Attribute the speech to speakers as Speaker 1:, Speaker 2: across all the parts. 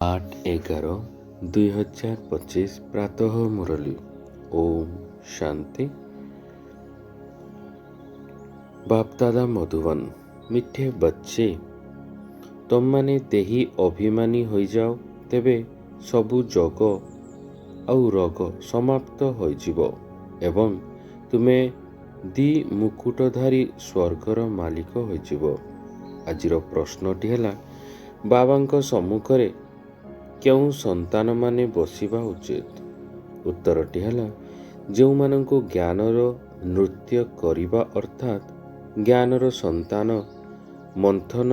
Speaker 1: 8/11/2025 ପ୍ରାତଃ ମୁରଲୀ। ଓମ୍ ଶାନ୍ତି। ବାପଦାଦା ମଧୁବନ। ମିଠେ ବଚ୍ଚେ, ତମମାନେ ଦେହି ଅଭିମାନୀ ହୋଇଯାଅ, ତେବେ ସବୁ ଯୋଗ ଆଉ ରୋଗ ସମାପ୍ତ ହୋଇଯିବ ଏବଂ ତୁମେ ଦି ମୁକୁଟଧାରୀ ସ୍ୱର୍ଗର ମାଲିକ ହୋଇଯିବ। ଆଜିର ପ୍ରଶ୍ନଟି ହେଲା, ବାବାଙ୍କ ସମ୍ମୁଖରେ କେଉଁ ସନ୍ତାନମାନେ ବସିବା ଉଚିତ? ଉତ୍ତରଟି ହେଲା, ଯେଉଁମାନଙ୍କୁ ଜ୍ଞାନର ନୃତ୍ୟ କରିବା ଅର୍ଥାତ୍ ଜ୍ଞାନର ସନ୍ତାନ ମନ୍ଥନ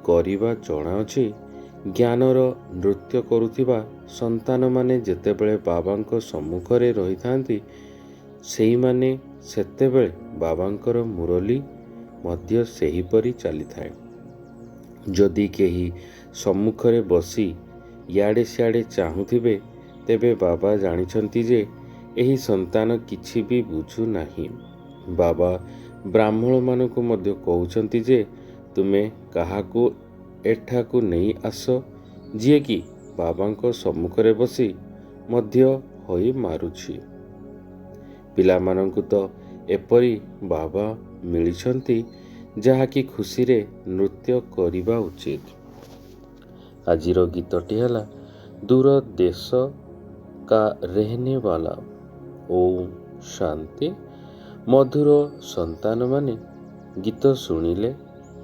Speaker 1: କରିବା ଜଣାଅଛି। ଜ୍ଞାନର ନୃତ୍ୟ କରୁଥିବା ସନ୍ତାନମାନେ ଯେତେବେଳେ ବାବାଙ୍କ ସମ୍ମୁଖରେ ରହିଥାନ୍ତି, ସେଇମାନେ ସେତେବେଳେ ବାବାଙ୍କର ମୁରଲୀ ମଧ୍ୟ ସେହିପରି ଚାଲିଥାଏ। ଯଦି କେହି ସମ୍ମୁଖରେ ବସି ଇଆଡ଼େ ସିଆଡ଼େ ଚାହୁଁଥିବେ, ତେବେ ବାବା ଜାଣିଛନ୍ତି ଯେ ଏହି ସନ୍ତାନ କିଛି ବି ବୁଝୁନାହିଁ। ବାବା ବ୍ରାହ୍ମଣମାନଙ୍କୁ ମଧ୍ୟ କହୁଛନ୍ତି ଯେ ତୁମେ କାହାକୁ ଏଠାକୁ ନେଇ ଆସ, ଯିଏକି ବାବାଙ୍କ ସମ୍ମୁଖରେ ବସି ମଧ୍ୟ ହୋଇ ମାରୁଛି। ପିଲାମାନଙ୍କୁ ତ ଏପରି ବାବା ମିଳିଛନ୍ତି, ଯାହାକି ଖୁସିରେ ନୃତ୍ୟ କରିବା ଉଚିତ। ଆଜିର ଗୀତଟି ହେଲା ଦୂର ଦେଶ କା ରେହନେ ବାଲା। ଓମ୍ ଶାନ୍ତି। ମଧୁର ସନ୍ତାନମାନେ, ଗୀତ ଶୁଣିଲେ।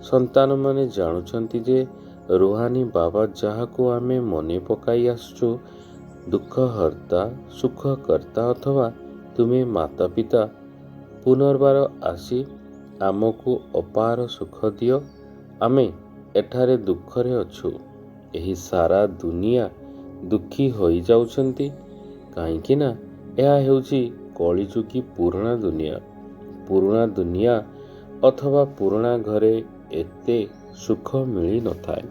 Speaker 1: ସନ୍ତାନମାନେ ଜାଣୁଛନ୍ତି ଯେ ରୁହାନି ବାବା, ଯାହାକୁ ଆମେ ମନେ ପକାଇ ଆସୁଛୁ, ଦୁଃଖହର୍ତ୍ତା ସୁଖକର୍ତ୍ତା, ଅଥବା ତୁମେ ମାତା ପିତା ପୁନର୍ବାର ଆସି ଆମକୁ ଅପାର ସୁଖ ଦିଅ, ଆମେ ଏଠାରେ ଦୁଃଖରେ ଅଛୁ। ଏହି ସାରା ଦୁନିଆ ଦୁଃଖୀ ହୋଇଯାଉଛନ୍ତି, କାହିଁକି ନା ଏହା ହେଉଛି କଳିଯୁଗୀ ପୁରୁଣା ଦୁନିଆ। ପୁରୁଣା ଦୁନିଆ ଅଥବା ପୁରୁଣା ଘରେ ଏତେ ସୁଖ ମିଳିନଥାଏ,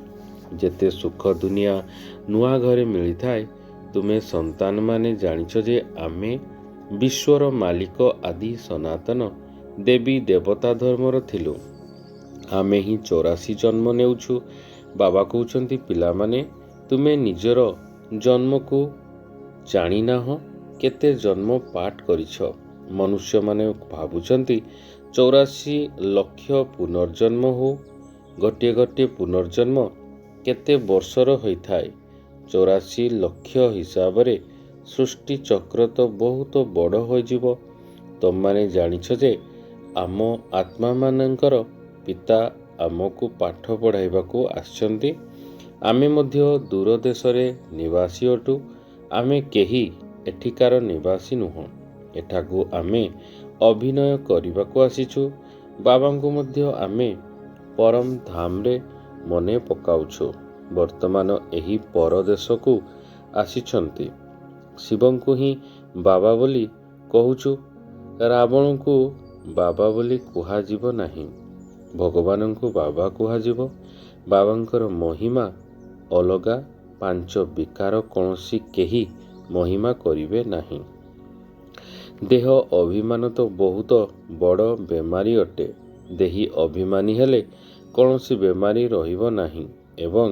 Speaker 1: ଯେତେ ସୁଖ ଦୁନିଆ ନୂଆ ଘରେ ମିଳିଥାଏ। ତୁମେ ସନ୍ତାନମାନେ ଜାଣିଛ ଯେ ଆମେ ବିଶ୍ୱର ମାଲିକ ଆଦି ସନାତନ ଦେବୀ ଦେବତା ଧର୍ମର ଥିଲୁ। ଆମେ ହିଁ 84 ଜନ୍ମ ନେଉଛୁ। ବାବା କହୁଛନ୍ତି, ପିଲାମାନେ, ତୁମେ ନିଜର ଜନ୍ମକୁ ଜାଣିନାହଁ, କେତେ ଜନ୍ମ ପାଠ କରିଛ। ମନୁଷ୍ୟମାନେ ଭାବୁଛନ୍ତି 84 ଲକ୍ଷ ପୁନର୍ଜନ୍ମ ହଉ। ଗୋଟିଏ ଗୋଟିଏ ପୁନର୍ଜନ୍ମ କେତେ ବର୍ଷର ହୋଇଥାଏ? 84 ଲକ୍ଷ ହିସାବରେ ସୃଷ୍ଟି ଚକ୍ର ତ ବହୁତ ବଡ଼ ହୋଇଯିବ। ତମମାନେ ଜାଣିଛ ଯେ ଆମ ଆତ୍ମାମାନଙ୍କର ପିତା ଆମକୁ ପାଠ ପଢ଼ାଇବାକୁ ଆସିଛନ୍ତି। ଆମେ ମଧ୍ୟ ଦୂର ଦେଶରେ ନିବାସୀ ଅଟୁ। ଆମେ କେହି ଏଠିକାର ନିବାସୀ ନୁହଁ। ଏଠାକୁ ଆମେ ଅଭିନୟ କରିବାକୁ ଆସିଛୁ। ବାବାଙ୍କୁ ମଧ୍ୟ ଆମେ ପରମ ଧାମରେ ମନେ ପକାଉଛୁ। ବର୍ତ୍ତମାନ ଏହି ପରଦେଶକୁ ଆସିଛନ୍ତି। ଶିବଙ୍କୁ ହିଁ ବାବା ବୋଲି କହୁଛୁ, ରାବଣଙ୍କୁ ବାବା ବୋଲି କୁହାଯିବ ନାହିଁ। ଭଗବାନଙ୍କୁ ବାବା କୁହାଯିବ। ବାବାଙ୍କର ମହିମା ଅଲଗା। ପାଞ୍ଚ ବିକାର କୌଣସି କେହି ମହିମା କରିବେ ନାହିଁ। ଦେହ ଅଭିମାନ ତ ବହୁତ ବଡ଼ ବେମାରୀ ଅଟେ। ଦେହି ଅଭିମାନୀ ହେଲେ କୌଣସି ବେମାରୀ ରହିବ ନାହିଁ ଏବଂ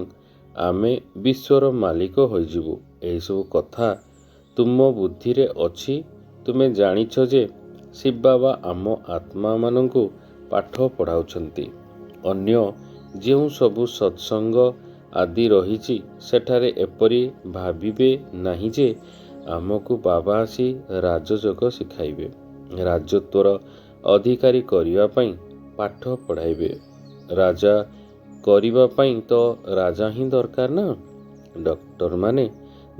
Speaker 1: ଆମେ ବିଶ୍ୱର ମାଲିକ ହୋଇଯିବୁ। ଏହିସବୁ କଥା ତୁମ ବୁଦ୍ଧିରେ ଅଛି। ତୁମେ ଜାଣିଛ ଯେ ଶିବ ବାବା ଆମ ଆତ୍ମାମାନଙ୍କୁ ପାଠ ପଢ଼ାଉଛନ୍ତି। ଅନ୍ୟ ଯେଉଁ ସବୁ ସତ୍ସଙ୍ଗ ଆଦି ରହିଛି, ସେଠାରେ ଏପରି ଭାବିବେ ନାହିଁ ଯେ ଆମକୁ ବାବା ଆସି ରାଜଯୋଗ ଶିଖାଇବେ, ରାଜତ୍ୱର ଅଧିକାରୀ କରିବା ପାଇଁ ପାଠ ପଢ଼ାଇବେ। ରାଜା କରିବା ପାଇଁ ତ ରାଜା ହିଁ ଦରକାର ନା? ଡକ୍ଟରମାନେ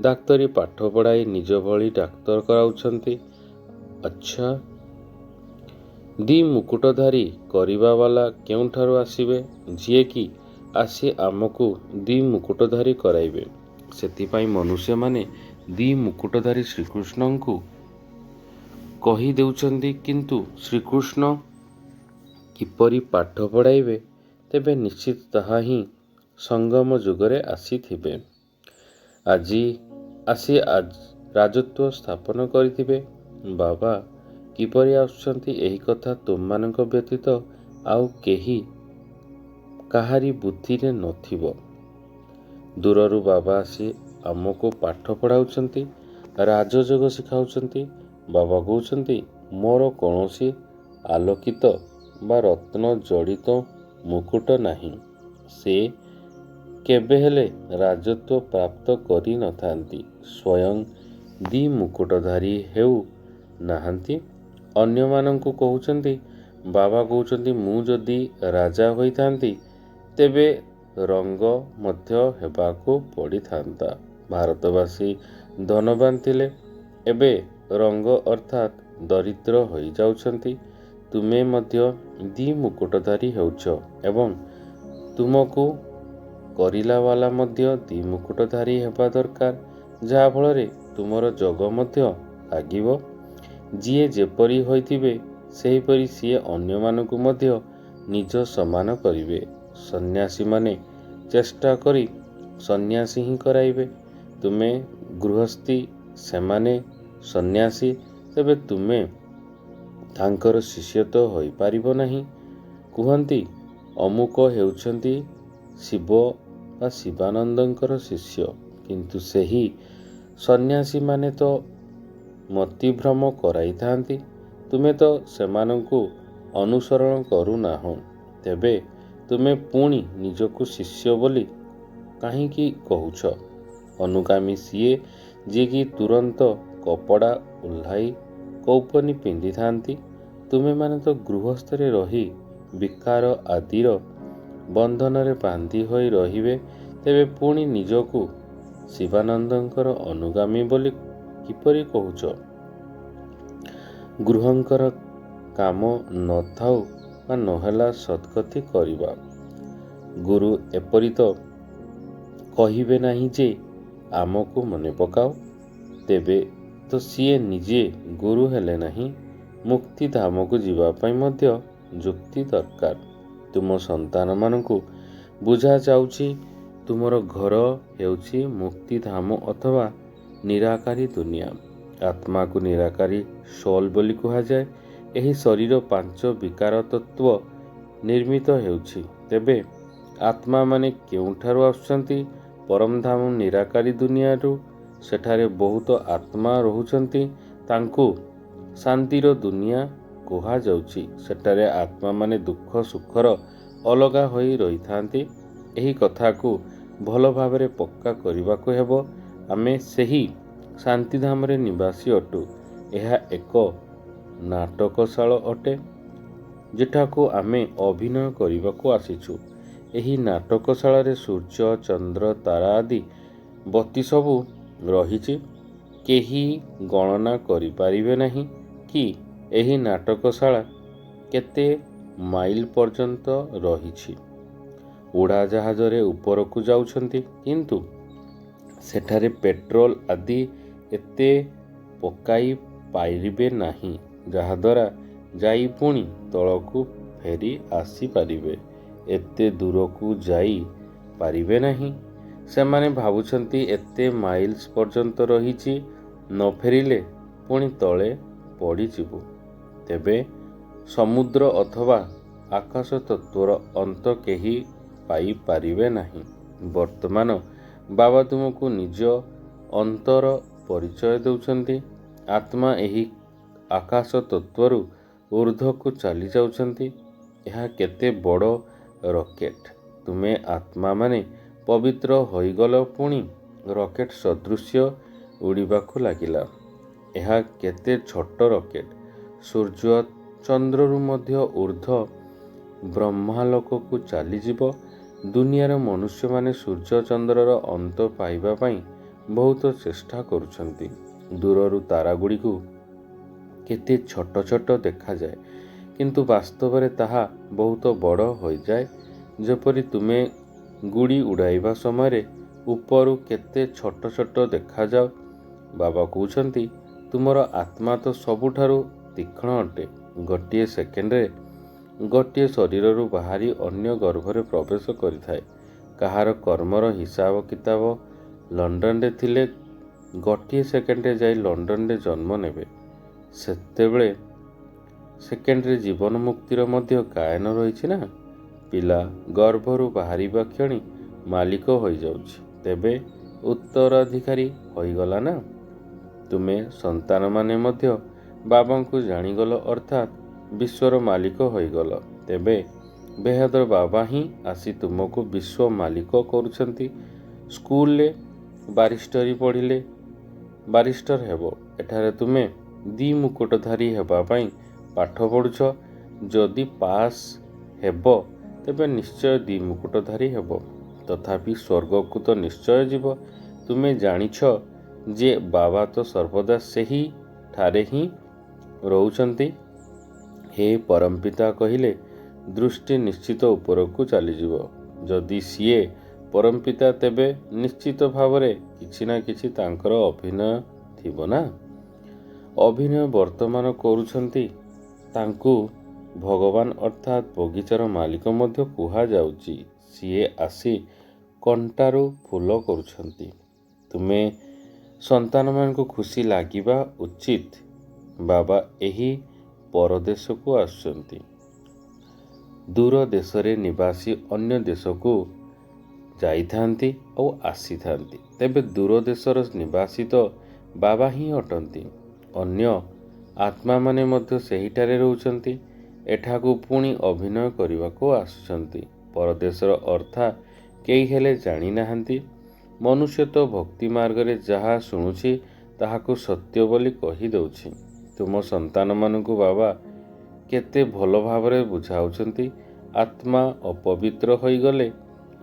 Speaker 1: ଡାକ୍ତରୀ ପାଠ ପଢ଼ାଇ ନିଜ ଭଳି ଡାକ୍ତର କରାଉଛନ୍ତି। ଆଚ୍ଛା, ଦି ମୁକୁଟଧାରୀ କରିବା ବାଲା କେଉଁଠାରୁ ଆସିବେ, ଯିଏକି ଆସି ଆମକୁ ଦି ମୁକୁଟଧାରୀ କରାଇବେ? ସେଥିପାଇଁ ମନୁଷ୍ୟମାନେ ଦି ମୁକୁଟଧାରୀ ଶ୍ରୀକୃଷ୍ଣଙ୍କୁ କହି ଦେଉଛନ୍ତି, କିନ୍ତୁ ଶ୍ରୀକୃଷ୍ଣ କିପରି ପାଠ ପଢ଼ାଇବେ? ତେବେ ନିଶ୍ଚିତ ତାହା ହିଁ ସଙ୍ଗମ ଯୁଗରେ ଆସିଥିବେ। ଆଜି ଆସି ରାଜତ୍ୱ ସ୍ଥାପନ କରିଥିବେ। ବାବା କିପରି ଆସୁଛନ୍ତି, ଏହି କଥା ତୁମମାନଙ୍କ ବ୍ୟତୀତ ଆଉ କେହି କାହାରି ବୁଦ୍ଧିରେ ନଥିବ। ଦୂରରୁ ବାବା ଆସି ଆମକୁ ପାଠ ପଢ଼ାଉଛନ୍ତି, ରାଜଯୋଗ ଶିଖାଉଛନ୍ତି। ବାବା କହୁଛନ୍ତି, ମୋର କୌଣସି ଆଲୋକିତ ବା ରତ୍ନ ଜଡ଼ିତ ମୁକୁଟ ନାହିଁ। ସେ କେବେ ହେଲେ ରାଜତ୍ୱ ପ୍ରାପ୍ତ କରିନଥାନ୍ତି। ସ୍ୱୟଂ ଦ୍ୱିମୁକୁଟଧାରୀ ହେଉ ନାହାନ୍ତି, ଅନ୍ୟମାନଙ୍କୁ କହୁଛନ୍ତି। ବାବା କହୁଛନ୍ତି, ମୁଁ ଯଦି ରାଜା ହୋଇଥାନ୍ତି ତେବେ ରଙ୍ଗ ମଧ୍ୟ ହେବାକୁ ପଡ଼ିଥାନ୍ତା। ଭାରତବାସୀ ଧନବାନ ଥିଲେ, ଏବେ ରଙ୍ଗ ଅର୍ଥାତ୍ ଦରିଦ୍ର ହୋଇଯାଉଛନ୍ତି। ତୁମେ ମଧ୍ୟ ଦ୍ୱିମୁକୁଟଧାରୀ ହେଉଛ ଏବଂ ତୁମକୁ କରିଲାବାଲା ମଧ୍ୟ ଦ୍ୱିମୁକୁଟଧାରୀ ହେବା ଦରକାର, ଯାହାଫଳରେ ତୁମର ଯୋଗ ମଧ୍ୟ ଲାଗିବ। ଯିଏ ଯେପରି ହୋଇଥିବେ ସେହିପରି ସିଏ ଅନ୍ୟମାନଙ୍କୁ ମଧ୍ୟ ନିଜ ସମାନ କରିବେ। ସନ୍ନ୍ୟାସୀମାନେ ଚେଷ୍ଟା କରି ସନ୍ନ୍ୟାସୀ ହିଁ କରାଇବେ। ତୁମେ ଗୃହସ୍ଥୀ, ସେମାନେ ସନ୍ନ୍ୟାସୀ, ତେବେ ତୁମେ ତାଙ୍କର ଶିଷ୍ୟ ତ ହୋଇପାରିବ ନାହିଁ। କୁହନ୍ତି, ଅମୁକ ହେଉଛନ୍ତି ଶିବ ବା ଶିବାନନ୍ଦଙ୍କର ଶିଷ୍ୟ। କିନ୍ତୁ ସେହି ସନ୍ନ୍ୟାସୀମାନେ ତ ମତିଭ୍ରମ କରାଇଥାନ୍ତି। ତୁମେ ତ ସେମାନଙ୍କୁ ଅନୁସରଣ କରୁନାହଁ, ତେବେ ତୁମେ ପୁଣି ନିଜକୁ ଶିଷ୍ୟ ବୋଲି କାହିଁକି କହୁଛ? ଅନୁଗାମୀ ସିଏ ଯିଏକି ତୁରନ୍ତ କପଡ଼ା ଓହ୍ଲାଇ କୌପନୀ ପିନ୍ଧିଥାନ୍ତି। ତୁମେମାନେ ତ ଗୃହସ୍ଥରେ ରହି ବିକାର ଆଦିର ବନ୍ଧନରେ ବାନ୍ଧି ହୋଇ ରହିବେ, ତେବେ ପୁଣି ନିଜକୁ ଶିବାନନ୍ଦଙ୍କର ଅନୁଗାମୀ ବୋଲି କିପରି କହୁଛ? ଗୃହଙ୍କର କାମ ନଥାଉ ବା ନହେଲା ସଦ୍ଗତି କରିବା। ଗୁରୁ ଏପରି ତ କହିବେ ନାହିଁ ଯେ ଆମକୁ ମନେ ପକାଅ। ତେବେ ତ ସିଏ ନିଜେ ଗୁରୁ ହେଲେ ନାହିଁ। ମୁକ୍ତିଧାମକୁ ଯିବା ପାଇଁ ମଧ୍ୟ ଯୁକ୍ତି ଦରକାର। ତୁମ ସନ୍ତାନମାନଙ୍କୁ ବୁଝାଯାଉଛି, ତୁମର ଘର ହେଉଛି ମୁକ୍ତିଧାମ ଅଥବା ନିରାକାରୀ ଦୁନିଆ। ଆତ୍ମାକୁ ନିରାକାରୀ ସୋଲ୍ ବୋଲି କୁହାଯାଏ। ଏହି ଶରୀର ପାଞ୍ଚ ବିକାର ତତ୍ତ୍ୱ ନିର୍ମିତ ହେଉଛି। ତେବେ ଆତ୍ମାମାନେ କେଉଁଠାରୁ ଆସୁଛନ୍ତି? ପରମଧାମ ନିରାକାରୀ ଦୁନିଆରୁ। ସେଠାରେ ବହୁତ ଆତ୍ମା ରହୁଛନ୍ତି, ତାଙ୍କୁ ଶାନ୍ତିର ଦୁନିଆ କୁହାଯାଉଛି। ସେଠାରେ ଆତ୍ମାମାନେ ଦୁଃଖ ସୁଖର ଅଲଗା ହୋଇ ରହିଥାନ୍ତି। ଏହି କଥାକୁ ଭଲ ଭାବରେ ପକ୍କା କରିବାକୁ ହେବ। ଆମେ ସେହି ଶାନ୍ତିଧାମରେ ନିବାସୀ ଅଟୁ। ଏହା ଏକ ନାଟକଶାଳ ଅଟେ, ଯେଠାକୁ ଆମେ ଅଭିନୟ କରିବାକୁ ଆସିଛୁ। ଏହି ନାଟକଶାଳାରେ ସୂର୍ଯ୍ୟ, ଚନ୍ଦ୍ର, ତାରା ଆଦି ବତି ସବୁ ରହିଛି। କେହି ଗଣନା କରିପାରିବେ ନାହିଁ କି ଏହି ନାଟକଶାଳା କେତେ ମାଇଲ ପର୍ଯ୍ୟନ୍ତ ରହିଛି। ଉଡ଼ାଜାହାଜରେ ଉପରକୁ ଯାଉଛନ୍ତି, କିନ୍ତୁ ସେଠାରେ ପେଟ୍ରୋଲ ଆଦି ଏତେ ପକାଇ ପାରିବେ ନାହିଁ, ଯାହାଦ୍ୱାରା ଯାଇ ପୁଣି ତଳକୁ ଫେରି ଆସିପାରିବେ। ଏତେ ଦୂରକୁ ଯାଇ ପାରିବେ ନାହିଁ। ସେମାନେ ଭାବୁଛନ୍ତି ଏତେ ମାଇଲ୍ସ ପର୍ଯ୍ୟନ୍ତ ରହିଛି, ନ ଫେରିଲେ ପୁଣି ତଳେ ପଡ଼ିଯିବୁ। ତେବେ ସମୁଦ୍ର ଅଥବା ଆକାଶ ତତ୍ତ୍ୱର ଅନ୍ତ କେହି ପାଇପାରିବେ ନାହିଁ। ବର୍ତ୍ତମାନ ବାବା ତୁମକୁ ନିଜ ଅନ୍ତର ପରିଚୟ ଦେଉଛନ୍ତି। ଆତ୍ମା ଏହି ଆକାଶ ତତ୍ତ୍ୱରୁ ଉର୍ଦ୍ଧ୍ୱକୁ ଚାଲି ଯାଉଛନ୍ତି। ଏହା କେତେ ବଡ଼ ରକେଟ୍! ତୁମେ ଆତ୍ମାମାନେ ପବିତ୍ର ହୋଇଗଲ, ପୁଣି ରକେଟ୍ ସଦୃଶ୍ୟ ଉଡ଼ିବାକୁ ଲାଗିଲା। ଏହା କେତେ ଛୋଟ ରକେଟ୍! ସୂର୍ଯ୍ୟ ଚନ୍ଦ୍ରରୁ ମଧ୍ୟ ଉର୍ଦ୍ଧ୍ୱ ବ୍ରହ୍ମାଲୋକକୁ ଚାଲିଯିବ। ଦୁନିଆର ମନୁଷ୍ୟମାନେ ସୂର୍ଯ୍ୟ ଚନ୍ଦ୍ରର ଅନ୍ତ ପାଇବା ପାଇଁ ବହୁତ ଚେଷ୍ଟା କରୁଛନ୍ତି। ଦୂରରୁ ତାରାଗୁଡ଼ିକୁ କେତେ ଛୋଟ ଛୋଟ ଦେଖାଯାଏ, କିନ୍ତୁ ବାସ୍ତବରେ ତାହା ବହୁତ ବଡ଼ ହୋଇଯାଏ। ଯେପରି ତୁମେ ଗୁଡ଼ି ଉଡ଼ାଇବା ସମୟରେ ଉପରୁ କେତେ ଛୋଟ ଛୋଟ ଦେଖାଯାଅ। ବାବା କହୁଛନ୍ତି, ତୁମର ଆତ୍ମା ତ ସବୁଠାରୁ ତୀକ୍ଷ୍ଣ ଅଟେ। ଗୋଟିଏ ସେକେଣ୍ଡରେ ଗୋଟିଏ ଶରୀରରୁ ବାହାରି ଅନ୍ୟ ଗର୍ଭରେ ପ୍ରବେଶ କରିଥାଏ। କାହାର କର୍ମର ହିସାବ କିତାବ ଲଣ୍ଡନରେ ଥିଲେ ଗୋଟିଏ ସେକେଣ୍ଡରେ ଯାଇ ଲଣ୍ଡନରେ ଜନ୍ମ ନେବେ। ସେତେବେଳେ ସେକେଣ୍ଡରେ ଜୀବନ ମୁକ୍ତିର ମଧ୍ୟ ଗାୟନ ରହିଛି ନା। ପିଲା ଗର୍ଭରୁ ବାହାରିବା କ୍ଷଣି ମାଲିକ ହୋଇଯାଉଛି। ତେବେ ଉତ୍ତରାଧିକାରୀ ହୋଇଗଲା ନା। ତୁମେ ସନ୍ତାନମାନେ ମଧ୍ୟ ବାବାଙ୍କୁ ଜାଣିଗଲ, ଅର୍ଥାତ୍ ବିଶ୍ୱର ମାଲିକ ହୋଇଗଲ। ତେବେ ବେହଦର ବାବା ହିଁ ଆସି ତୁମକୁ ବିଶ୍ୱ ମାଲିକ କରୁଛନ୍ତି। ସ୍କୁଲରେ ବାରିଷ୍ଟରୀ ପଢ଼ିଲେ ବାରିଷ୍ଟର ହେବ। ଏଠାରେ ତୁମେ ଦ୍ୱିମୁକୁଟଧାରୀ ହେବା ପାଇଁ ପାଠ ପଢ଼ୁଛ। ଯଦି ପାସ୍ ହେବ ତେବେ ନିଶ୍ଚୟ ଦ୍ୱିମୁକୁଟଧାରୀ ହେବ। ତଥାପି ସ୍ୱର୍ଗକୁ ତ ନିଶ୍ଚୟ ଯିବ। ତୁମେ ଜାଣିଛ ଯେ ବାବା ତ ସର୍ବଦା ସେହି ଠାରେ ହିଁ ରହୁଛନ୍ତି। ହେ ପରମପିତା କହିଲେ ଦୃଷ୍ଟି ନିଶ୍ଚିତ ଉପରକୁ ଚାଲିଯିବ। ଯଦି ସିଏ ପରମପିତା ତେବେ ନିଶ୍ଚିତ ଭାବରେ କିଛି ନା କିଛି ତାଙ୍କର ଅଭିନୟ ଥିବ ନା। ଅଭିନୟ ବର୍ତ୍ତମାନ କରୁଛନ୍ତି, ତାଙ୍କୁ ଭଗବାନ ଅର୍ଥାତ୍ ବଗିଚାର ମାଲିକ ମଧ୍ୟ କୁହାଯାଉଛି। ସିଏ ଆସି କଣ୍ଟାରୁ ଫୁଲ କରୁଛନ୍ତି। ତୁମେ ସନ୍ତାନମାନଙ୍କୁ ଖୁସି ଲାଗିବା ଉଚିତ। ବାବା ଏହି ପରଦେଶକୁ ଆସୁଛନ୍ତି। ଦୂର ଦେଶରେ ନିବାସୀ ଅନ୍ୟ ଦେଶକୁ ଯାଇଥାନ୍ତି ଆଉ ଆସିଥାନ୍ତି। ତେବେ ଦୂର ଦେଶର ନିବାସୀ ତ ବାବା ହିଁ ଅଟନ୍ତି। ଅନ୍ୟ ଆତ୍ମାମାନେ ମଧ୍ୟ ସେହିଠାରେ ରହୁଛନ୍ତି। ଏଠାକୁ ପୁଣି ଅଭିନୟ କରିବାକୁ ଆସୁଛନ୍ତି। ପରଦେଶର ଅର୍ଥ କେହି ହେଲେ ଜାଣିନାହାନ୍ତି। ମନୁଷ୍ୟ ତ ଭକ୍ତି ମାର୍ଗରେ ଯାହା ଶୁଣୁଛି ତାହାକୁ ସତ୍ୟ ବୋଲି କହିଦେଉଛି। ତୁମ ସନ୍ତାନମାନଙ୍କୁ ବାବା କେତେ ଭଲ ଭାବରେ ବୁଝାଉଛନ୍ତି। ଆତ୍ମା ଅପବିତ୍ର ହୋଇଗଲେ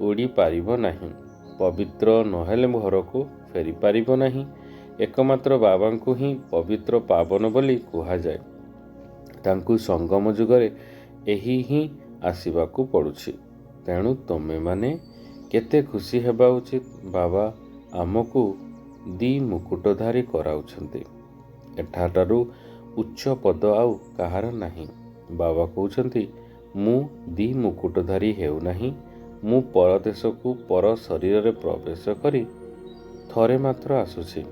Speaker 1: ଉଡ଼ିପାରିବ ନାହିଁ, ପବିତ୍ର ନହେଲେ ଘରକୁ ଫେରିପାରିବ ନାହିଁ। ଏକମାତ୍ର ବାବାଙ୍କୁ ହିଁ ପବିତ୍ର ପାବନ ବୋଲି କୁହାଯାଏ। ତାଙ୍କୁ ସଙ୍ଗମ ଯୁଗରେ ଏହି ହିଁ ଆସିବାକୁ ପଡ଼ୁଛି। ତେଣୁ ତୁମେମାନେ କେତେ ଖୁସି ହେବା ଉଚିତ। ବାବା ଆମକୁ ଦ୍ୱିମୁକୁଟଧାରୀ କରାଉଛନ୍ତି। ଏଠାଠାରୁ ଉଚ୍ଚ ପଦ ଆଉ କାହାର ନାହିଁ। ବାବା କହୁଛନ୍ତି, ମୁଁ ଦ୍ୱିମୁକୁଟଧାରୀ ହେଉନାହିଁ। ମୁଁ ପରଦେଶକୁ ପର ଶରୀରରେ ପ୍ରବେଶ କରି ଥରେ ମାତ୍ର ଆସୁଛି।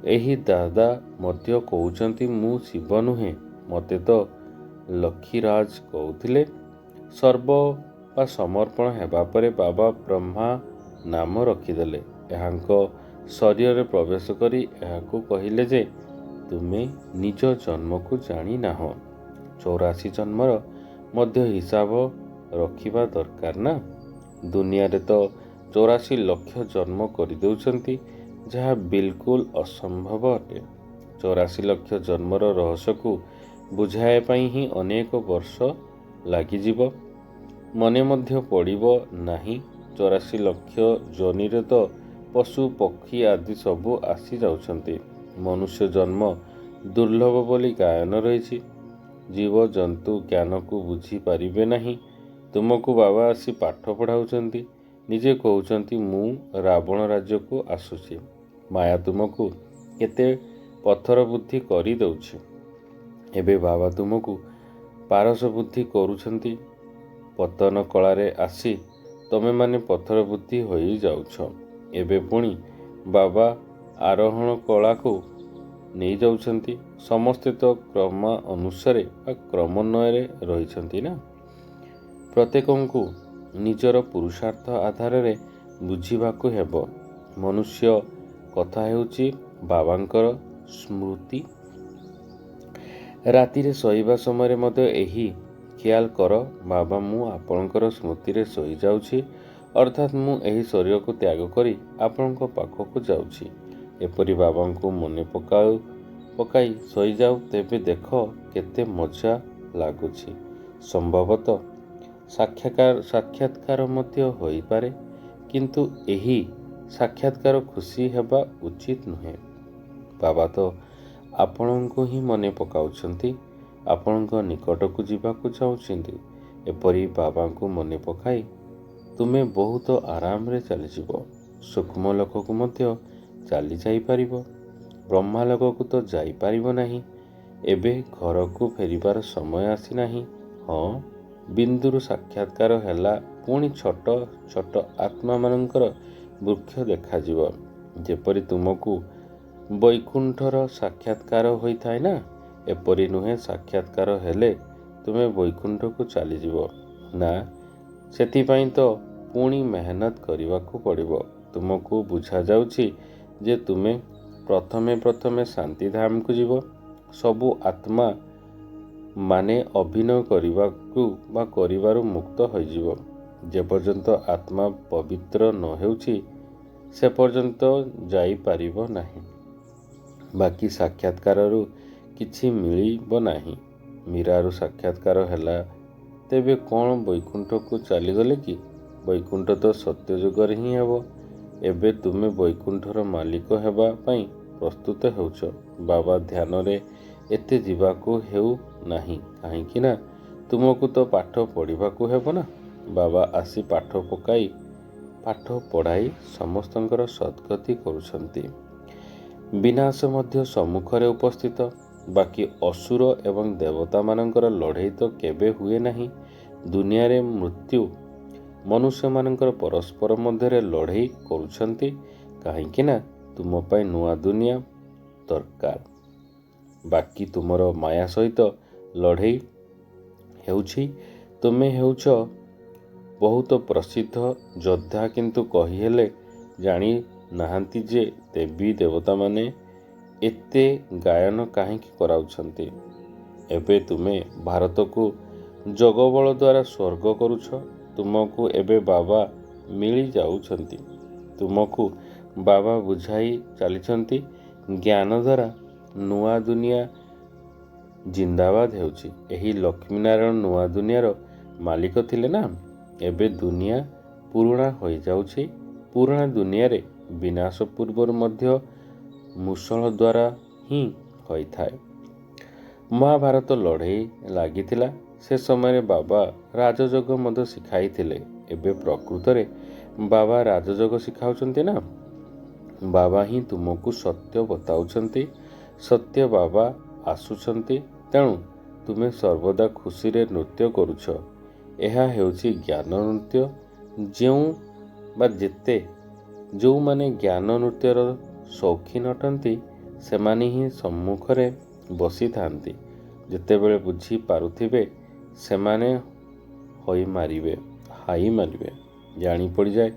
Speaker 1: ଏହି ଦାଦା ମଧ୍ୟ କହୁଛନ୍ତି, ମୁଁ ଶିବ ନୁହେଁ। ମୋତେ ତ ଲକ୍ଷ୍ମୀରାଜ କହୁଥିଲେ। ସର୍ବ ବା ସମର୍ପଣ ହେବା ପରେ ବାବା ବ୍ରହ୍ମା ନାମ ରଖିଦେଲେ। ଏହାଙ୍କ ଶରୀରରେ ପ୍ରବେଶ କରି ଏହାକୁ କହିଲେ ଯେ ତୁମେ ନିଜ ଜନ୍ମକୁ ଜାଣିନାହଁ। 84 ଜନ୍ମର ମଧ୍ୟ ହିସାବ ରଖିବା ଦରକାର ନା। ଦୁନିଆରେ ତ 84 ଲକ୍ଷ ଜନ୍ମ କରିଦେଉଛନ୍ତି, ଯାହା ବିଲକୁଲ ଅସମ୍ଭବ ଅଟେ। 84 ଲକ୍ଷ ଜନ୍ମର ରହସ୍ୟକୁ ବୁଝାଇବା ପାଇଁ ହିଁ ଅନେକ ବର୍ଷ ଲାଗିଯିବ। ମନେ ମଧ୍ୟ ପଡ଼ିବ ନାହିଁ। 84 ଲକ୍ଷ ଯୋନିରେ ତ ପଶୁ ପକ୍ଷୀ ଆଦି ସବୁ ଆସିଯାଉଛନ୍ତି। ମନୁଷ୍ୟ ଜନ୍ମ ଦୁର୍ଲଭ ବୋଲି ଗାୟନ ରହିଛି। ଜୀବଜନ୍ତୁ ଜ୍ଞାନକୁ ବୁଝିପାରିବେ ନାହିଁ। ତୁମକୁ ବାବା ଆସି ପାଠ ପଢ଼ାଉଛନ୍ତି। ନିଜେ କହୁଛନ୍ତି, ମୁଁ ରାବଣ ରାଜ୍ୟକୁ ଆସୁଛି। ମାୟା ତୁମକୁ କେତେ ପଥର ବୁଦ୍ଧି କରିଦେଉଛି। ଏବେ ବାବା ତୁମକୁ ପାରସ ବୁଦ୍ଧି କରୁଛନ୍ତି। ପତନ କଳାରେ ଆସି ତୁମେମାନେ ପଥର ବୁଦ୍ଧି ହୋଇଯାଉଛ। ଏବେ ପୁଣି ବାବା ଆରୋହଣ କଳାକୁ ନେଇଯାଉଛନ୍ତି। ସମସ୍ତେ ତ କ୍ରମ ଅନୁସାରେ ବା କ୍ରମାନ୍ୱୟରେ ରହିଛନ୍ତି ନା। ପ୍ରତ୍ୟେକଙ୍କୁ ନିଜର ପୁରୁଷାର୍ଥ ଆଧାରରେ ବୁଝିବାକୁ ହେବ। ମନୁଷ୍ୟ କଥା ହେଉଛି ବାବାଙ୍କର ସ୍ମୃତି। ରାତିରେ ଶୋଇବା ସମୟରେ ମଧ୍ୟ ଏହି ଖିଆଲ କର, ବାବା ମୁଁ ଆପଣଙ୍କର ସ୍ମୃତିରେ ଶୋଇଯାଉଛି, ଅର୍ଥାତ୍ ମୁଁ ଏହି ଶରୀରକୁ ତ୍ୟାଗ କରି ଆପଣଙ୍କ ପାଖକୁ ଯାଉଛି। ଏପରି ବାବାଙ୍କୁ ମନେ ପକାଇ ଶୋଇଯାଉ, ତେବେ ଦେଖ କେତେ ମଜା ଲାଗୁଛି। ସମ୍ଭବତଃ ସାକ୍ଷାତକାର ମଧ୍ୟ ହୋଇପାରେ, କିନ୍ତୁ ଏହି ସାକ୍ଷାତକାର ଖୁସି ହେବା ଉଚିତ ନୁହେଁ। ବାବା ତ ଆପଣଙ୍କୁ ହିଁ ମନେ ପକାଉଛନ୍ତି, ଆପଣଙ୍କ ନିକଟକୁ ଯିବାକୁ ଚାହୁଁଛନ୍ତି। ଏପରି ବାବାଙ୍କୁ ମନେ ପକାଇ ତୁମେ ବହୁତ ଆରାମରେ ଚାଲିଯିବ। ସୂକ୍ଷ୍ମ ଲୋକକୁ ମଧ୍ୟ ଚାଲି ଯାଇପାରିବ, ବ୍ରହ୍ମାଲୋକକୁ ତ ଯାଇପାରିବ ନାହିଁ। ଏବେ ଘରକୁ ଫେରିବାର ସମୟ ଆସିନାହିଁ। ହଁ, ବିନ୍ଦୁରୁ ସାକ୍ଷାତକାର ହେଲା, ପୁଣି ଛୋଟ ଛୋଟ ଆତ୍ମାମାନଙ୍କର ବୃକ୍ଷ ଦେଖାଯିବ। ଯେପରି ତୁମକୁ ବୈକୁଣ୍ଠର ସାକ୍ଷାତକାର ହୋଇଥାଏ ନା, ଏପରି ନୁହେଁ ସାକ୍ଷାତକାର ହେଲେ ତୁମେ ବୈକୁଣ୍ଠକୁ ଚାଲିଯିବ ନା। ସେଥିପାଇଁ ତ ପୁଣି ମେହନତ କରିବାକୁ ପଡ଼ିବ। ତୁମକୁ ବୁଝାଯାଉଛି ଯେ ତୁମେ ପ୍ରଥମେ ପ୍ରଥମେ ଶାନ୍ତିଧାମକୁ ଯିବ। ସବୁ ଆତ୍ମା ମାନେ ଅଭିନୟ କରିବାକୁ ବା କରିବାରୁ ମୁକ୍ତ ହୋଇଯିବ। ଯେପର୍ଯ୍ୟନ୍ତ ଆତ୍ମା ପବିତ୍ର ନ ହେଉଛି ସେ ପର୍ଯ୍ୟନ୍ତ ଯାଇପାରିବ ନାହିଁ। ବାକି ସାକ୍ଷାତକାରରୁ କିଛି ମିଳିବ ନାହିଁ। ମୀରାରୁ ସାକ୍ଷାତକାର ହେଲା, ତେବେ କ'ଣ ବୈକୁଣ୍ଠକୁ ଚାଲିଗଲେ କି? ବୈକୁଣ୍ଠ ତ ସତ୍ୟଯୁଗରେ ହିଁ ହେବ। ଏବେ ତୁମେ ବୈକୁଣ୍ଠର ମାଲିକ ହେବା ପାଇଁ ପ୍ରସ୍ତୁତ ହେଉଛ। ବାବା ଧ୍ୟାନରେ ଏତେ ଯିବାକୁ ହେଉ ନାହିଁ, କାହିଁକି ନା ତୁମକୁ ତ ପାଠ ପଢ଼ିବାକୁ ହେବ ନା। ବାବା ଆସି ପାଠ ପଢ଼ାଇ ସମସ୍ତଙ୍କର ସଦ୍ଗତି କରୁଛନ୍ତି। ବିନାଶ ମଧ୍ୟ ସମ୍ମୁଖରେ ଉପସ୍ଥିତ। ବାକି ଅସୁର ଏବଂ ଦେବତାମାନଙ୍କର ଲଢ଼େଇ ତ କେବେ ହୁଏ ନାହିଁ। ଦୁନିଆରେ ମୃତ୍ୟୁ ମନୁଷ୍ୟମାନଙ୍କର ପରସ୍ପର ମଧ୍ୟରେ ଲଢ଼େଇ କରୁଛନ୍ତି, କାହିଁକି ନା ତୁମ ପାଇଁ ନୂଆ ଦୁନିଆ ଦରକାର। ବାକି ତୁମର ମାୟା ସହିତ ଲଢ଼େଇ ହେଉଛି। ତୁମେ ହେଉଛ ବହୁତ ପ୍ରସିଦ୍ଧ ଯୋଦ୍ଧା, କିନ୍ତୁ କହିହେଲେ ଜାଣି ନାହାନ୍ତି ଯେ ଦେବୀ ଦେବତାମାନେ ଏତେ ଗାୟନ କାହିଁକି କରାଉଛନ୍ତି। ଏବେ ତୁମେ ଭାରତକୁ ଯୋଗବଳ ଦ୍ୱାରା ସ୍ୱର୍ଗ କରୁଛ। ତୁମକୁ ଏବେ ବାବା ମିଳିଯାଉଛନ୍ତି। ତୁମକୁ ବାବା ବୁଝାଇ ଚାଲିଛନ୍ତି। ଜ୍ଞାନ ଦ୍ୱାରା ନୂଆ ଦୁନିଆ ଜିନ୍ଦାବାଦ ହେଉଛି। ଏହି ଲକ୍ଷ୍ମୀନାରାୟଣ ନୂଆ ଦୁନିଆର ମାଲିକ ଥିଲେ ନା। ଏବେ ଦୁନିଆ ପୁରୁଣା ହୋଇଯାଉଛି। ପୁରୁଣା ଦୁନିଆରେ ବିନାଶ ପୂର୍ବରୁ ମଧ୍ୟ ମୁଷଳ ଦ୍ୱାରା ହିଁ ହୋଇଥାଏ। ମହାଭାରତ ଲଢ଼େଇ ଲାଗିଥିଲା, ସେ ସମୟରେ ବାବା ରାଜଯୋଗ ମଧ୍ୟ ଶିଖାଇଥିଲେ। ଏବେ ପ୍ରକୃତରେ ବାବା ରାଜଯୋଗ ଶିଖାଉଛନ୍ତି ନା। ବାବା ହିଁ ତୁମକୁ ସତ୍ୟ ବତାଉଛନ୍ତି। ସତ୍ୟ ବାବା ଆସୁଛନ୍ତି, ତେଣୁ ତୁମେ ସର୍ବଦା ଖୁସିରେ ନୃତ୍ୟ କରୁଛ। ଏହା ହେଉଛି ଜ୍ଞାନ ନୃତ୍ୟ। ଯେଉଁ ବା ଯେତେ ଯେଉଁମାନେ ଜ୍ଞାନ ନୃତ୍ୟର ସୌଖିନ ଅଟନ୍ତି, ସେମାନେ ହିଁ ସମ୍ମୁଖରେ ବସିଥାନ୍ତି। ଯେତେବେଳେ ବୁଝିପାରୁଥିବେ ସେମାନେ ହାଇ ମାରିବେ। ଜାଣି ପଡ଼ିଯାଏ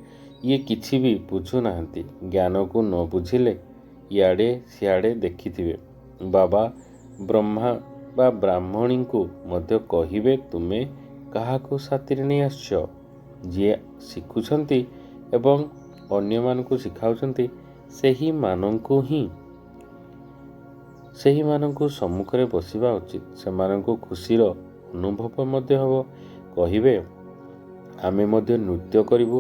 Speaker 1: ଇଏ କିଛି ବି ବୁଝୁନାହାନ୍ତି। ଜ୍ଞାନକୁ ନ ବୁଝିଲେ ଇଆଡ଼େ ସିଆଡ଼େ ଦେଖିଥିବେ। ବାବା ବ୍ରହ୍ମା ବା ବ୍ରାହ୍ମଣୀଙ୍କୁ ମଧ୍ୟ କହିବେ, ତୁମେ କାହାକୁ ସାଥିରେ ନେଇ ଆସିଛ? ଯିଏ ଶିଖୁଛନ୍ତି ଏବଂ ଅନ୍ୟମାନଙ୍କୁ ଶିଖାଉଛନ୍ତି, ସେହିମାନଙ୍କୁ ସମ୍ମୁଖରେ ବସିବା ଉଚିତ। ସେମାନଙ୍କୁ ଖୁସିର ଅନୁଭବ ମଧ୍ୟ ହେବ। କହିବେ, ଆମେ ମଧ୍ୟ ନୃତ୍ୟ କରିବୁ।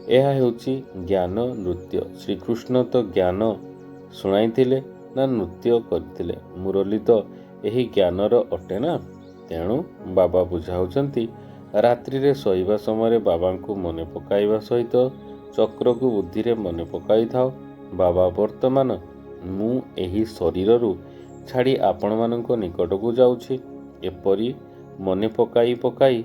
Speaker 1: ଏହା ହେଉଛି ଜ୍ଞାନ ନୃତ୍ୟ। ଶ୍ରୀକୃଷ୍ଣ ତ ଜ୍ଞାନ ଶୁଣାଇଥିଲେ ନା ନୃତ୍ୟ କରିଥିଲେ? ମୁରଲୀ ତ ଏହି ଜ୍ଞାନର ଅଟେ ନା। ତେଣୁ ବାବା ବୁଝାଉଛନ୍ତି, ରାତ୍ରିରେ ଶୋଇବା ସମୟରେ ବାବାଙ୍କୁ ମନେ ପକାଇବା ସହିତ ଚକ୍ରକୁ ବୁଦ୍ଧିରେ ମନେ ପକାଇଥାଅ। ବାବା, ବର୍ତ୍ତମାନ ମୁଁ ଏହି ଶରୀରରୁ ଛାଡ଼ି ଆପଣମାନଙ୍କ ନିକଟକୁ ଯାଉଛି। ଏପରି ମନେ ପକାଇ ପକାଇ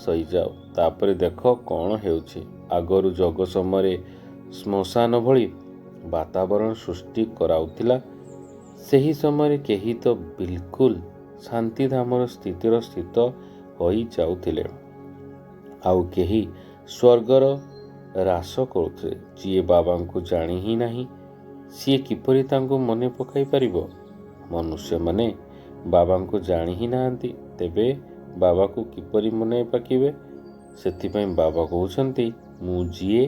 Speaker 1: ଶୋଇଯାଅ, ତାପରେ ଦେଖ କ'ଣ ହେଉଛି। ଆଗରୁ ଯୋଗ ସମୟରେ ଶ୍ମଶାନ ଭଳି ବାତାବରଣ ସୃଷ୍ଟି କରାଉଥିଲା। ସେହି ସମୟରେ କେହି ତ ବିଲକୁଲ ଶାନ୍ତିଧାମର ସ୍ଥିତିର ସ୍ଥିତ ହୋଇଯାଉଥିଲେ, ଆଉ କେହି ସ୍ୱର୍ଗର ହ୍ରାସ କରୁଥିଲେ। ଯିଏ ବାବାଙ୍କୁ ଜାଣି ହିଁ ନାହିଁ, ସିଏ କିପରି ତାଙ୍କୁ ମନେ ପକାଇ ପାରିବ? ମନୁଷ୍ୟମାନେ ବାବାଙ୍କୁ ଜାଣି ହିଁ ନାହାନ୍ତି, ତେବେ ବାବାକୁ କିପରି ମନେ ପକାଇବେ? ସେଥିପାଇଁ ବାବା କହୁଛନ୍ତି, ମୁଁ ଯିଏ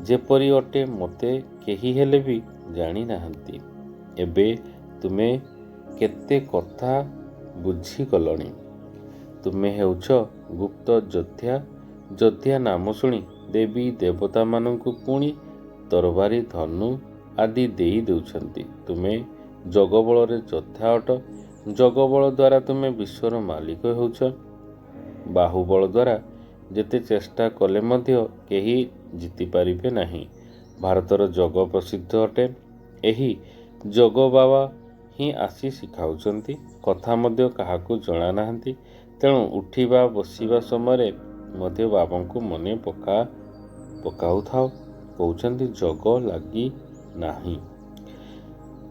Speaker 1: ଯେପରି ଅଟେ, ମୋତେ କେହି ହେଲେ ବି ଜାଣି ନାହାନ୍ତି। ଏବେ ତୁମେ କେତେ କଥା ବୁଝିଗଲଣି। ତୁମେ ହେଉଛ ଗୁପ୍ତ ଯୋଦ୍ଧା। ଯୋଦ୍ଧା ନାମ ଶୁଣି ଦେବୀ ଦେବତାମାନଙ୍କୁ ପୁଣି ତରବାରୀ, ଧନୁ ଆଦି ଦେଇ ଦେଉଛନ୍ତି। ତୁମେ ଯୋଗବଳରେ ଯୋଦ୍ଧା ଅଟ। ଯୋଗବଳ ଦ୍ୱାରା ତୁମେ ବିଶ୍ୱର ମାଲିକ ହେଉଛ। ବାହୁବଳ ଦ୍ୱାରା ଯେତେ ଚେଷ୍ଟା କଲେ ମଧ୍ୟ କେହି ଜିତିପାରିବେ ନାହିଁ। ଭାରତର ଯୋଗ ପ୍ରସିଦ୍ଧ ଅଟେ। ଏହି ଯୋଗ ବାବା ହିଁ ଆସି ଶିଖାଉଛନ୍ତି। କଥା ମଧ୍ୟ କାହାକୁ ଜଣା ନାହାନ୍ତି। ତେଣୁ ଉଠିବା ବସିବା ସମୟରେ ମଧ୍ୟ ବାବାଙ୍କୁ ମନେ ପକାଉଥାଅ। କହୁଛନ୍ତି ଯୋଗ ଲାଗି ନାହିଁ।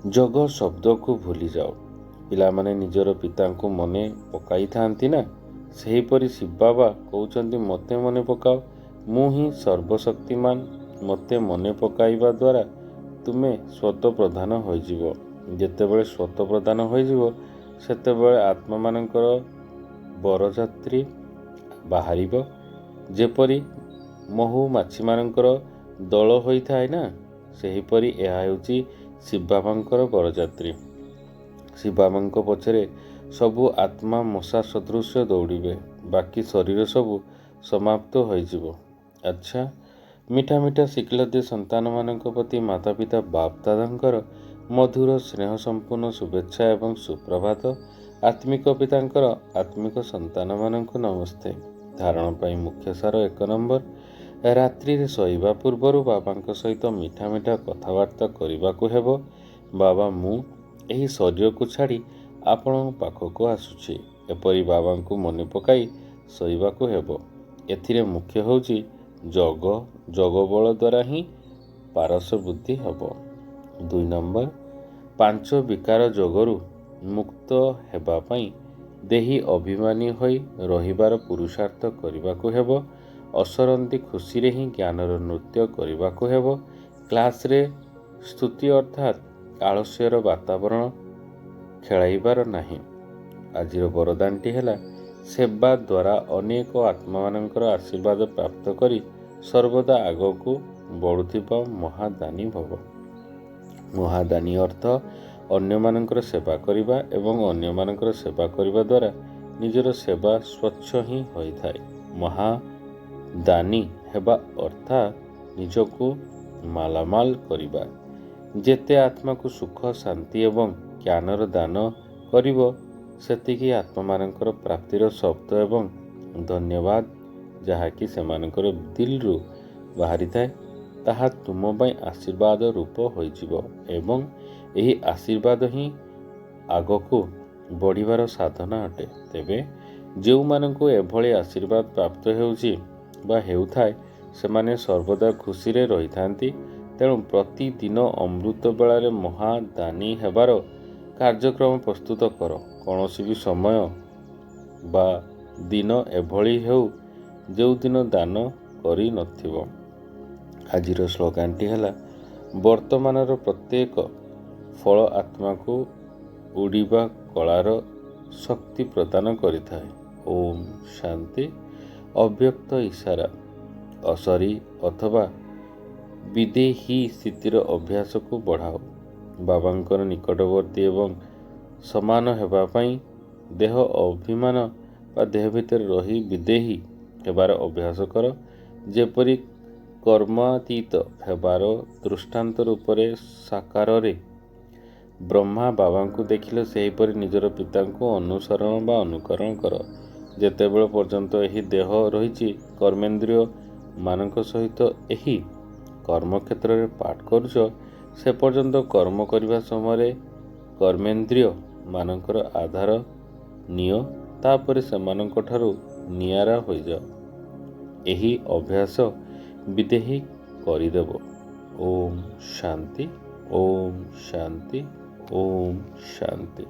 Speaker 1: ଯୋଗ ଶବ୍ଦକୁ ଭୁଲିଯାଅ। ପିଲାମାନେ ନିଜର ପିତାଙ୍କୁ ମନେ ପକାଇଥାନ୍ତି ନା, ସେହିପରି ଶିବ ବାବା କହୁଛନ୍ତି ମୋତେ ମନେ ପକାଅ। ମୁଁ ହିଁ ସର୍ବଶକ୍ତିମାନ, ମୋତେ ମନେ ପକାଇବା ଦ୍ୱାରା ତୁମେ ସ୍ୱତଃପ୍ରଧାନ ହୋଇଯିବ। ଯେତେବେଳେ ସ୍ୱତଃପ୍ରଧାନ ହୋଇଯିବ, ସେତେବେଳେ ଆତ୍ମାମାନଙ୍କର ବରଯାତ୍ରୀ ବାହାରିବ। ଯେପରି ମହୁମାଛିମାନଙ୍କର ଦଳ ହୋଇଥାଏ ନା, ସେହିପରି ଏହା ହେଉଛି ଶିବବାବାଙ୍କର ବରଯାତ୍ରୀ। ଶିବବାବାଙ୍କ ପଛରେ ସବୁ ଆତ୍ମା ମଶା ସଦୃଶ ଦୌଡ଼ିବେ, ବାକି ଶରୀର ସବୁ ସମାପ୍ତ ହୋଇଯିବ। ଆଚ୍ଛା, ମିଠା ମିଠା ସିକ୍ଲଦେ ସନ୍ତାନମାନଙ୍କ ପ୍ରତି ମାତା ପିତା ବାପ ଦାଦାଙ୍କର ମଧୁର ସ୍ନେହ ସମ୍ପୂର୍ଣ୍ଣ ଶୁଭେଚ୍ଛା ଏବଂ ସୁପ୍ରଭାତ। ଆତ୍ମିକ ପିତାଙ୍କର ଆତ୍ମିକ ସନ୍ତାନମାନଙ୍କୁ ନମସ୍ତେ। ଧାରଣ ପାଇଁ ମୁଖ୍ୟ ସାର 1 ନମ୍ବର, ରାତ୍ରିରେ ଶୋଇବା ପୂର୍ବରୁ ବାବାଙ୍କ ସହିତ ମିଠା ମିଠା କଥାବାର୍ତ୍ତା କରିବାକୁ ହେବ। ବାବା, ମୁଁ ଏହି ଶରୀରକୁ ଛାଡ଼ି ଆପଣଙ୍କ ପାଖକୁ ଆସୁଛି, ଏପରି ବାବାଙ୍କୁ ମନେ ପକାଇ ଶୋଇବାକୁ ହେବ। ଏଥିରେ ମୁଖ୍ୟ ହେଉଛି ଯୋଗ। ଯୋଗ ବଳ ଦ୍ୱାରା ହିଁ ପାରସ ବୁଦ୍ଧି ହେବ। 2 ନମ୍ବର, 5 ବିକାର ଯୋଗରୁ ମୁକ୍ତ ହେବା ପାଇଁ ଦେହି ଅଭିମାନୀ ହୋଇ ରହିବାର ପୁରୁଷାର୍ଥ କରିବାକୁ ହେବ। ଅସରନ୍ତି ଖୁସିରେ ହିଁ ଜ୍ଞାନର ନୃତ୍ୟ କରିବାକୁ ହେବ। କ୍ଲାସ୍ରେ ସ୍ତୁତି ଅର୍ଥାତ୍ ଆଳସ୍ୟର ବାତାବରଣ ଖେଳାଇବାର ନାହିଁ। ଆଜିର ବରଦାନଟି ହେଲା ସେବା ଦ୍ୱାରା ଅନେକ ଆତ୍ମାମାନଙ୍କର ଆଶୀର୍ବାଦ ପ୍ରାପ୍ତ କରି ସର୍ବଦା ଆଗକୁ ବଢ଼ୁଥିବା ମହାଦାନୀ ଭବ। ମହାଦାନୀ ଅର୍ଥ ଅନ୍ୟମାନଙ୍କର ସେବା କରିବା ଏବଂ ଅନ୍ୟମାନଙ୍କର ସେବା କରିବା ଦ୍ୱାରା ନିଜର ସେବା ସ୍ୱଚ୍ଛ ହିଁ ହୋଇଥାଏ। ମହାଦାନୀ ହେବା ଅର୍ଥାତ୍ ନିଜକୁ ମାଲାମାଲ କରିବା। ଯେତେ ଆତ୍ମାକୁ ସୁଖ, ଶାନ୍ତି ଏବଂ ଜ୍ଞାନର ଦାନ କରିବ, ସେତିକି ଆତ୍ମାମାନଙ୍କର ପ୍ରାପ୍ତିର ଶବ୍ଦ ଏବଂ ଧନ୍ୟବାଦ ଯାହାକି ସେମାନଙ୍କର ଦିଲରୁ ବାହାରିଥାଏ, ତାହା ତୁମ ପାଇଁ ଆଶୀର୍ବାଦ ରୂପ ହୋଇଯିବ ଏବଂ ଏହି ଆଶୀର୍ବାଦ ହିଁ ଆଗକୁ ବଢ଼ିବାର ସାଧନା ଅଟେ। ତେବେ ଯେଉଁମାନଙ୍କୁ ଏଭଳି ଆଶୀର୍ବାଦ ପ୍ରାପ୍ତ ହେଉଛି ବା ହେଉଥାଏ, ସେମାନେ ସର୍ବଦା ଖୁସିରେ ରହିଥାନ୍ତି। ତେଣୁ ପ୍ରତିଦିନ ଅମୃତ ବେଳାରେ ମହାଦାନୀ ହେବାର କାର୍ଯ୍ୟକ୍ରମ ପ୍ରସ୍ତୁତ କର। କୌଣସି ବି ସମୟ ବା ଦିନ ଏଭଳି ହେଉ ଯେଉଁଦିନ ଦାନ କରିନଥିବ। ଆଜିର ସ୍ଲୋଗାନଟି ହେଲା ବର୍ତ୍ତମାନର ପ୍ରତ୍ୟେକ ଫଳ ଆତ୍ମାକୁ ଉଡ଼ିବା କଳାର ଶକ୍ତି ପ୍ରଦାନ କରିଥାଏ। ଓମ୍ ଶାନ୍ତି। ଅବ୍ୟକ୍ତ ଇଶାରା, ଅଶରୀ ଅଥବା ବିଦେହୀ ସ୍ଥିତିର ଅଭ୍ୟାସକୁ ବଢ଼ାଅ। ବାବାଙ୍କର ନିକଟବର୍ତ୍ତୀ ଏବଂ ସମାନ ହେବା ପାଇଁ ଦେହ ଅଭିମାନ ବା ଦେହ ଭିତରେ ରହି ବିଦେହୀ ହେବାର ଅଭ୍ୟାସ କର। ଯେପରି କର୍ମାତୀତ ହେବାର ଦୃଷ୍ଟାନ୍ତ ରୂପରେ ସାକାରରେ ବ୍ରହ୍ମା ବାବାଙ୍କୁ ଦେଖିଲେ, ସେହିପରି ନିଜର ପିତାଙ୍କୁ ଅନୁସରଣ ବା ଅନୁକରଣ କର। ଯେତେବେଳେ ପର୍ଯ୍ୟନ୍ତ ଏହି ଦେହ ରହିଛି, କର୍ମେନ୍ଦ୍ରିୟ ମାନଙ୍କ ସହିତ ଏହି କର୍ମକ୍ଷେତ୍ରରେ ପାଠ କରୁଛ, ସେ ପର୍ଯ୍ୟନ୍ତ କର୍ମ କରିବା ସମୟରେ କର୍ମେନ୍ଦ୍ରିୟ ମାନଙ୍କର ଆଧାର ନିଅ, ତାପରେ ସେମାନଙ୍କ ଠାରୁ ନିଆରା ହୋଇଯାଅ। ଏହି ଅଭ୍ୟାସ ବିଦେହୀ କରିଦେବ। ଓମ୍ ଶାନ୍ତି, ଓମ୍ ଶାନ୍ତି, ଓମ୍ ଶାନ୍ତି।